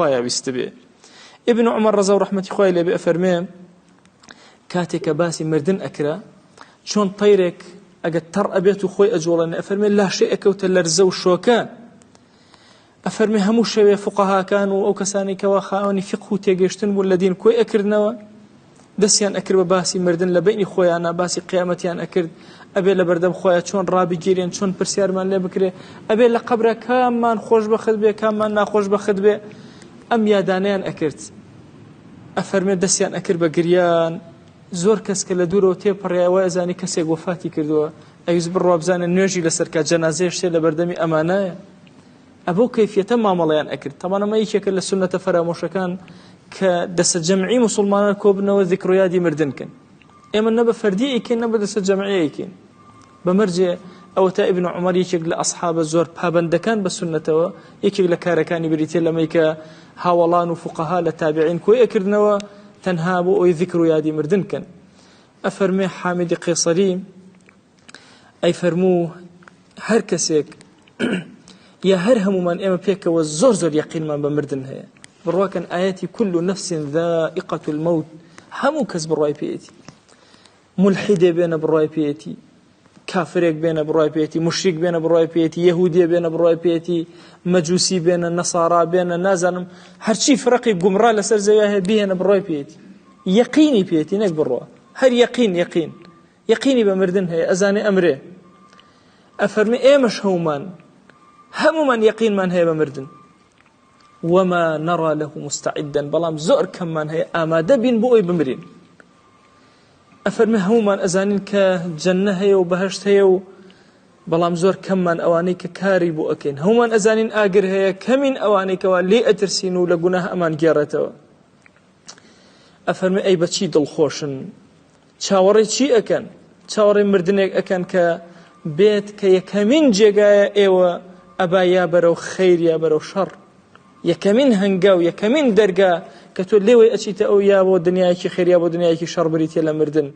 خوایە ویستبێ. ئیبن عومەر ڕەزا و ڕەحمەتی خوای لێ بێ ئەفەرمێ کاتێک کە باسی مردن ئەکرا چۆن تەیرێک ئەگەر تەڕ ئەبێت و خۆی ئەجوڵێنێ ئەفەرمێ لاشەی ئەکەوتە لەرزە و شۆکە ئەفەرمێ هەموو شەوێ فقەهاکان و ئەو کەسانی کەوا خاوەنی فقه و تێگەشتن بوون لە دین کۆی ئەکردنەوە دەستیان ئەکرد بە باسی مردن لە بەینی خۆیانا باسی قیامەتیان ئەکرد ئەبێ لە بەردەم خۆیان چۆن ڕابگیرێن چۆن پرسیارمان لێ بکرێ ئەبێ لە قەبرە کاممان خۆشبەخت بێ کاممان ناخۆشبەخت بێ ئەم یادانەیان ئەکرد ئەفەرمێ دەستیان ئەکرد بە گریان زۆر کەس کە لە دوورەوە تێپەڕیایە وای ئەزانی کەسێک وەفاتی کردووە ئەویست بڕوا بزانێ نوێژی لەسەر کا جەنازەیە شتێ لە بەردەمی ئەمانایە ئەبەو کەیفیەتە مامەڵەیان ئەکرد تەبعەن ئەمە یەکێکە لە سوننەتە فەرامۆشەکان کە دەسە جەمعی موسڵمانان کۆبنەوە ذکر و یادی مردن کەن ئێمە نە بە فەردی ئەیکەین نە بە دەسە جەمعی ئەیکەین بە مەرجێ ئەوەتا ئیبن عومەر یەکێک لە ئەسحابە زۆر پابەندەکان بە سوننەتەوە یەکێک لە کارەکانی بریتیە لەمەی کە هاوەڵان و فقەها لە تابعین کۆی ئەکردنەوە تەنها بۆ ئەوی ذکر و یادی مردن کەن ئەفەرمێ حامیدی قەیسەری ئەی فەرموو هەر کەسێک یا هەر هەمومان ئێمە پێکەوە زۆر زۆر یەقینمان بە مردن هەیە بڕواکەن ئاەتی كل نفس ذائقة الموت هەموو کەس بڕوای پێیەتی ملحیدێ بێنە بڕوای پێیەتی کافرێک بێنە بڕوای پێیەتی مشریک بێنە بڕوای پێیەتی یەهودیە بێنە بڕوای پێیەتی مەجوسی بێنە نەسارا بێنە نازانم هەرچی فرقی گومڕا لەسەر زەویا هەیە بهێنە بڕوای پێیەتی یەقینی پێیەتی نەک بڕوا هەر یەقین یەقین یەقینی بە مردن هەیە ئەزانێ ئەمرێ ئەفەرمێ ئێمەش هەومان هەمومان یەقینمان هەیە بە مردن وما نرى له مستعدا بەڵام زۆر کەممان هەیە ئامادە بین بۆ ئەوی بمرین ئەفەرمێ هەمومان ئەزانین کە جەنە هەیە و بەهشت هەیە و بەڵام زۆر کەممان ئەوانەی کە کاری بۆ ئەکەین هەمومان ئەزانین ئاگر هەیە کەمین ئەوانەی کەوا لێ ئەترسین و لە گوناه ئەمان گێڕێتەوە ئەفەرمێ ئەی بەچی دڵخۆشن چاوەڕێی چی ئەکەن؟ چاوەڕێی مردنێک ئەکەن کە بێت کە یەکەمین جێگایە ئێوە ئەبا یا بەرەو خەیر یا بەرەو شەڕ یەکەمین هەنگاو یەکەمین دەرگا کە تۆ لێوەی ئەچیتە ئەو یا بۆ دنیایەکی خێر یا بۆ دنیایەکی شەڕ بریتە لە مردن.